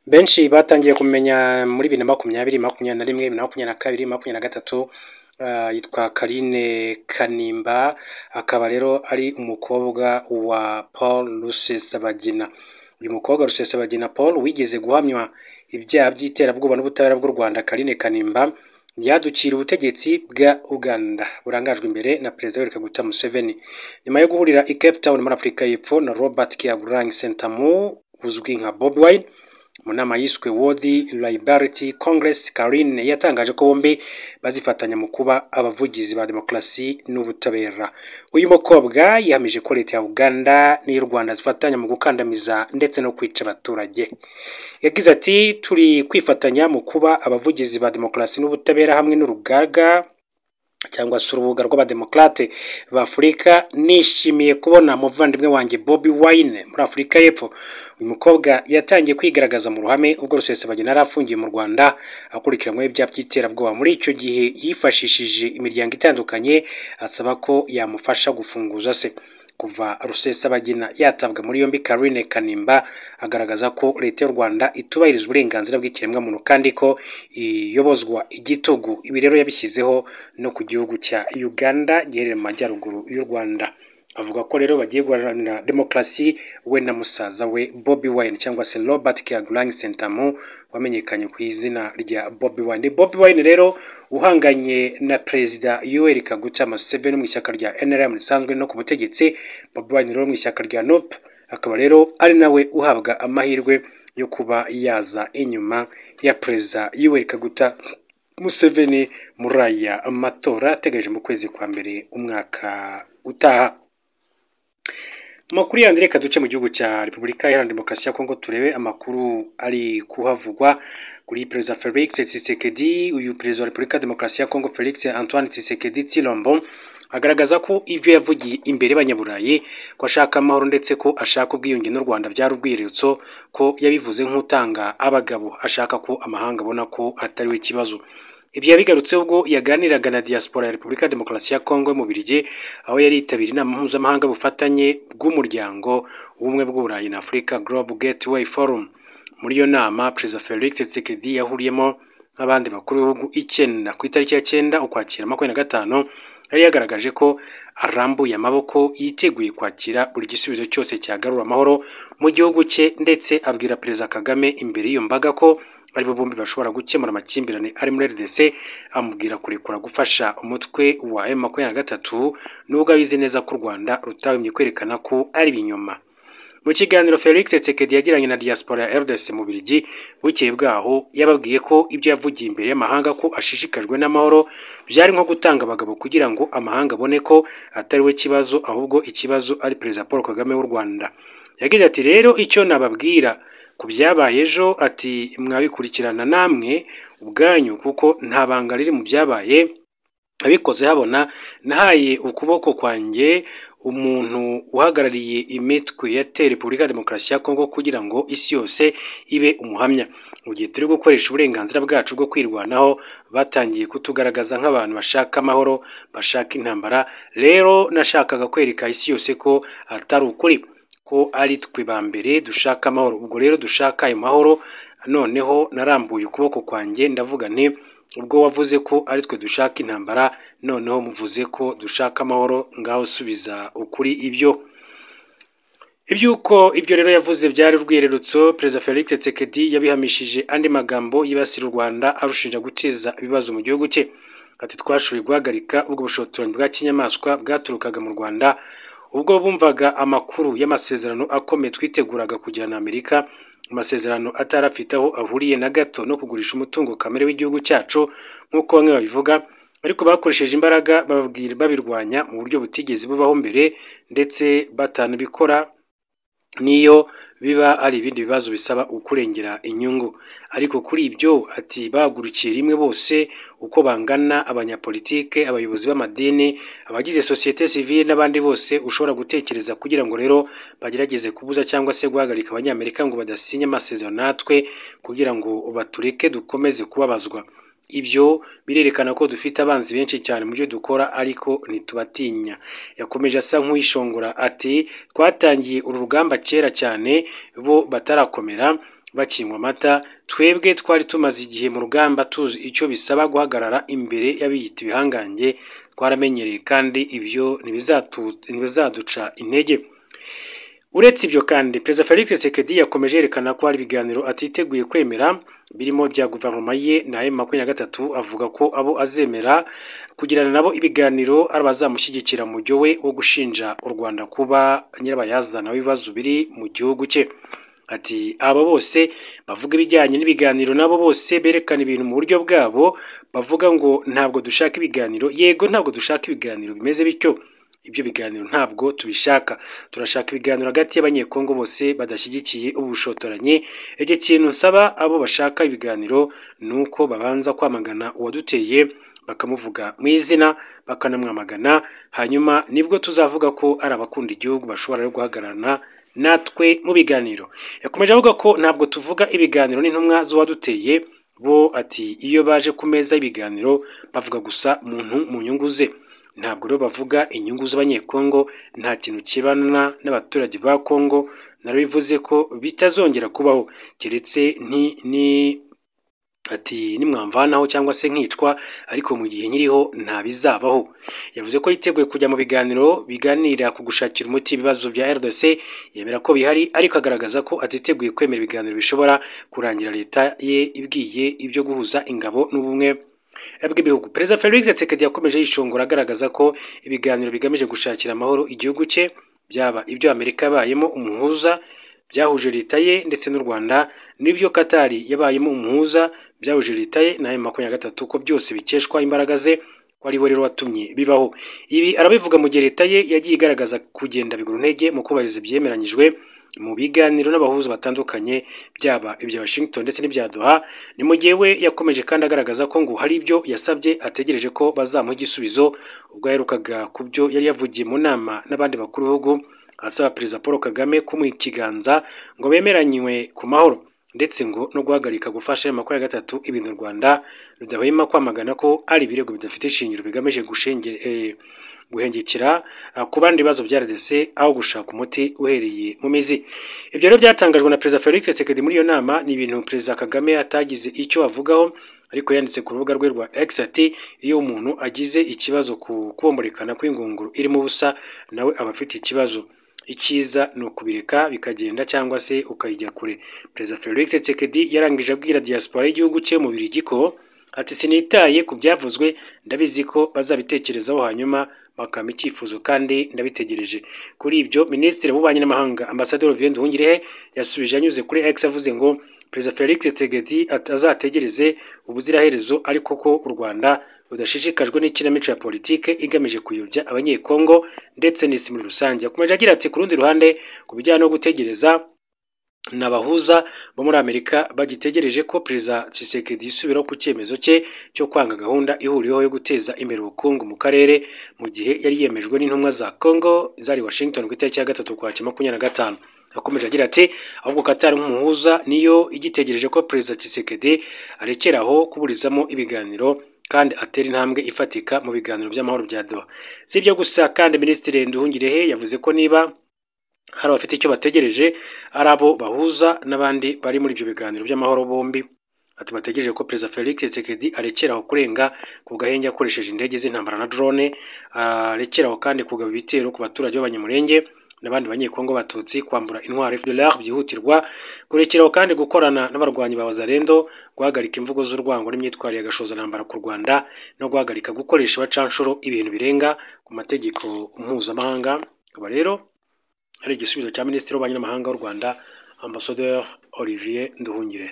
Benshi batangiye kumenya muri 2020, 21, 2022, 23, yitwa Carine Kanimba, akaba rero ari umukobwa wa Paul Rusesabagina. Uyu mukobwa Rusesabagina Paul wigeze guhamywa ibyaha by'iterabwoba n'ubutabera bw'u Rwanda, Carine Kanimba yadukira ubutegetsi bwa Uganda burangajwe imbere na Perezida Yoweri Kaguta Museveni. Nyuma yo guhurira i Cape Town muri Afurika y'Epfo na Robert Kyagulanyi Ssentamu uzwi nka Bobi Wine mu nama yiswe World Liberty Congress, Carine yatangaje ko bombi bazifatanya mu kuba abavugizi ba demokarasi n'ubutabera. Uyu mukobwa yihamije ko leta ya Uganda n'iy'u Rwanda zifatanya mu gukandamiza ndetse no kwica abaturage. Yagize ati turi kwifatanya mu kuba abavugizi ba demokarasi n'ubutabera hamwe n'urugaga cyangwa se urubuga rw'abademokarate b'Afurika. Nishimiye kubona umuvandimwe wanjye Bobi Wine muri Afurika y'Epfo. Uyu mukobwa yatangiye kwigaragaza mu ruhame ubwo Rusesabagina yari afungiye mu Rwanda akurikiranyweho ibyaha by'iterabwoba. Muri icyo gihe yifashishije imiryango itandukanye asaba ko yamufasha gufunguza se. Kuva Rusesabagina yatabwa muri yombi, Carine Kanimba agaragaza ko leta y'u Rwanda itubahiriza uburenganzira bw'ikiremwamuntu kandi ko iyobozwa igitugu. Ibi rero yabishyizeho no ku gihugu cya Uganda giherereye mu majyaruguru y'u Rwanda. Avuga ko rero bagiye guharanira demokarasi we na musaza we Bobi Wine cyangwa se Robert Kyagulanyi Ssentamu wamenyekanye ku izina rya Bobi Wine. Bobi Wine rero uhanganye na Perezida Yoweri Kaguta Museveni mu ishyaka rya NRM risanzwe no ku butegetsi, Bobi Wine rero mu ishyaka rya NUP, akaba rero ari nawe uhabwa amahirwe yo kuba yaza inyuma ya Perezida Yoweri Kaguta Museveni muri aya matora ategereje mu kwezi kwa mbere umwaka utaha. Amakuru yandi reka duce mu gihugu cya Repubulika Iharanira Demokarasi ya Kongo turebe amakuru ari kuhavugwa kuri Perezida Felix Tshisekedi. Uyu Perezida wa Repubulika Demokarasi ya Kongo Felix Antoine Tshisekedi Tshilombo agaragaza ko ibyo yavugiye imbere y'Abanyaburayi ko ashaka amahoro ndetse ko ashaka ubwiyunge n'u Rwanda byari urwiyerurutso, ko yabivuze nk'utanga abagabo ashaka ko amahanga abona ko atari we kibazo. Ibyo yabigarutseho ubwo yaganiraga na diaspora ya Repubulika Demokarasi ya Kongo mu Bubiligi, aho yari yitabiriye inama mpuzamahanga y'ubufatanye bw'umuryango w'ubumwe bw'Uburayi na Afurika, Global Gateway Forum. Muri iyo nama Perezida Felix Tshisekedi yahuriyemo n'abandi bakuru b'ibihugu 9 ku itariki ya 9 Ukwakira 2025, yari yagaragaje ko arambuye amaboko yiteguye kwakira buri gisubizo cyose cyagarura amahoro mu gihugu cye, ndetse abwira Perezida Kagame imbere y'iyo mbaga ko aribo bombi bashobora gukemura amakimbirane ari muri RDC, amubwira kurekura gufasha umutwe wa M23 nubwo abizi neza ko u Rwanda rutahwemye kwerekana ko ari ibinyoma. Mu kiganiro Felix Tshisekedi yagiranye na diaspora ya RDC mu Bubiligi bukeye bwaho, yababwiye ko ibyo yavugiye imbere y'amahanga ko ashishikajwe n'amahoro byari nko gutanga abagabo kugira ngo amahanga abone ko atari we kibazo, ahubwo ikibazo ari Perezida Paul Kagame w'u Rwanda. Yagize ati rero icyo nababwira ku byabaye ejo, ati mwabikurikirana namwe ubwanyu kuko nta banga riri mu byabaye, abikoze habona nahaye ukuboko kwanjye umuntu uhagarariye imitwe yateye Repubulika ya Demokarasi ya Kongo kugira ngo isi yose ibe umuhamya. Mu gihe turi gukoresha uburenganzira bwacu bwo kwirwanaho, batangiye kutugaragaza nk'abantu bashaka amahoro, bashaka intambara. Rero nashakaga kwereka isi yose ko atari ukuri, ko ari twe ba mbere dushaka amahoro. Ubwo rero dushaka ayo mahoro, noneho narambuye ukuboko kwanjye ndavuga nti ubwo wavuze ko ari twe dushaka intambara, noneho muvuze ko dushaka amahoro, ngaho subiza ukuri ibyo. Iby'uko ibyo rero yavuze byari urwiyerurutso, Perezida Felix Tshisekedi yabihamishije andi magambo yibasira u Rwanda arushinja guteza ibibazo mu gihugu cye. Ati twashoboye guhagarika ubwo bushotoranyi bwa kinyamaswa bwaturukaga mu Rwanda ubwo bumvaga amakuru y'amasezerano akomeye twiteguraga kujyana Amerika, amasezerano atarafite aho ahuriye na gato no kugurisha umutungo kamere w'igihugu cyacu nk'uko bamwe babivuga, ariko bakoresheje imbaraga bababwira babirwanya mu buryo butigeze bubaho mbere, ndetse batanabikora niyo biba ari ibindi bibazo bisaba ukurengera inyungu. Ariko kuri ibyo ati bahagurukiye rimwe bose uko bangana, abanyapolitike, abayobozi b'amadini, abagize sosiyete sivile n'abandi bose ushobora gutekereza, kugira ngo rero bagerageze kubuza cyangwa se guhagarika Abanyamerika ngo badasinya amasezerano natwe kugira ngo batureke dukomeze kubabazwa. Ibyo birerekana ko dufite abanzi benshi cyane mu byo dukora, ariko ntitubatinya. Yakomeje asa nk'uwishongora ati twatangiye uru rugamba kera cyane bo batarakomera, bakinywa amata, twebwe twari tumaze igihe mu rugamba tuzi icyo bisaba guhagarara imbere y'abiyita ibihangange, twaramenyereye kandi ibyo ntibizaduca intege. Uretse ibyo kandi Perezida Felix Tshisekedi yakomeje yerekana ko hari ibiganiro atiteguye kwemera birimo bya guverinoma ye na M23, avuga ko abo azemera kugirana nabo ibiganiro ari abazamushyigikira mu mujyo we wo gushinja u Rwanda kuba nyirabayazana w'ibibazo biri mu gihugu cye. Ati aba bose bavuga ibijyanye n'ibiganiro nabo bose berekana ibintu mu buryo bwabo, bavuga ngo ntabwo dushaka ibiganiro, yego ntabwo dushaka ibiganiro bimeze bityo, ibyo biganiro ntabwo tubishaka, turashaka ibiganiro hagati y'Abanyekongo bose badashyigikiye ubushotoranyi. Icyo kintu nsaba abo bashaka ibiganiro ni uko babanza kwamagana uwaduteye, bakamuvuga mu izina, bakanamwamagana, hanyuma nibwo tuzavuga ko ari abakunda igihugu bashobora guhagararana natwe mu biganiro. Yakomeje avuga ko ntabwo tuvuga ibiganiro n'intumwa z'uwaduteye bo, ati iyo baje ku meza y'ibiganiro bavuga gusa muntu mu nyungu ze, ntabwo rero bavuga inyungu z'Abanyekongo, nta kintu kibana n'abaturage ba Kongo, narabivuze ko bitazongera kubaho keretse ni ati nimwamvanaho cyangwa se nkicwa, ariko mu gihe nkiriho nta bizabaho. Yavuze ko yiteguye kujya mu biganiro biganira ku gushakira umuti ibibazo bya RDC, yemera ko bihari ariko agaragaza ko atiteguye kwemera ibiganiro bishobora kurangira leta ye ibwiye ibyo guhuza ingabo n'ubumwe bw'ibihugu. Perezida Felix Tshisekedi yakomeje yishongora agaragaza ko ibiganiro bigamije gushakira amahoro igihugu cye, byaba ibyo Amerika yabayemo umuhuza byahuje leta ye ndetse n'u Rwanda, n'ibyo Qatar yabayemo umuhuza byahuje leta ye na M23, ko byose bikeshwa imbaraga ze, ko ari we rero watumye bibaho. Ibi arabivuga mu gihe leta ye yagiye igaragaza kugenda biguru ntege mu kubahiriza ibyemeranyijwe mu biganiro n'abahuza batandukanye, byaba ibya Washington ndetse n'ibya Doha. Ni mu gihe we yakomeje kandi agaragaza ko ngo hari ibyo yasabye ategereje ko bazamuha igisubizo, ubwo yaherukaga ku byo yari yavugiye mu nama n'abandi bakuru b'ibihugu asaba Perezida Paul Kagame kumuha ikiganza ngo bemeranywe ku mahoro, ndetse ngo no guhagarika gufasha M23, ibintu u Rwanda rudahwema kwamagana ko ari ibirego bidafite ishingiro bigamije guhengekera ku bandi bibazo bya RDC aho gushaka umuti uhereye mu mizi. Ibyo rero byatangajwe na Perezida Felix Tshisekedi muri iyo nama, ni ibintu Perezida Kagame atagize icyo avugaho, ariko yanditse ku rubuga rwe rwa X ati iyo umuntu agize ikibazo ku kubomborekana kw'ingunguru irimo ubusa, nawe aba afite ikibazo, icyiza ni ukubireka bikagenda cyangwa se ukayijya kure. Perezida Felix Tshisekedi yarangije abwira diaspora y'igihugu cye mu Bubiligi ko ati sinitaye ku byavuzwe, ndabizi ko bazabitekerezaho hanyuma bakampa icyifuzo kandi ndabitegereje. Kuri ibyo Minisitiri w'Ububanyi n'Amahanga Ambasaderi Olivier Nduhungirehe yasubije anyuze kuri X avuze ngo Perezida Felix Tshisekedi azategereze ubuziraherezo, ariko ko u Rwanda rudashishikajwe n'ikinamico ya politike igamije kuyobya Abanyekongo ndetse n'isi muri rusange. Yakomeje agira ati ku rundi ruhande ku bijyanye no gutegereza n'abahuza bo muri Amerika bagitegereje ko Perezida Tshisekedi yisubiraho ku cyemezo cye cyo kwanga gahunda ihuriweho yo guteza imbere ubukungu mu karere, mu gihe yari yemejwe n'intumwa za Congo zari Washington ku itariki ya 3 Ukwakira 2025. Yakomeje agira ati ahubwo Qatar nk'umuhuza niyo igitegereje ko Perezida Tshisekedi arekeraho kuburizamo ibiganiro kandi atera intambwe ifatika mu biganiro by'amahoro bya Doha. Si ibyo gusa kandi Minisitiri Nduhungirehe yavuze ko niba hari abafite icyo bategereje ari abo bahuza n'abandi bari muri ibyo biganiro by'amahoro bombi. Ati bategereje ko Perezida Felix Tshisekedi arekeraho kurenga ku gahenge akoresheje indege z'intambara na drone, arekeraho kandi kugaba ibitero ku baturage b'Abanyamulenge n'abandi Banyekongo Batutsi, kwambura intwaro FDLR byihutirwa, kurekeraho kandi gukorana n'abarwanyi ba Wazalendo, guhagarika imvugo z'urwango n'imyitwarire y'agashozantambara ku Rwanda, no guhagarika gukoresha abacanshuro ibintu birenga ku mategeko mpuzamahanga. Akaba rero ari igisubizo cya Minisitiri w'Ububanyi n'Amahanga w'u Rwanda Ambassadeur Olivier Nduhungirehe.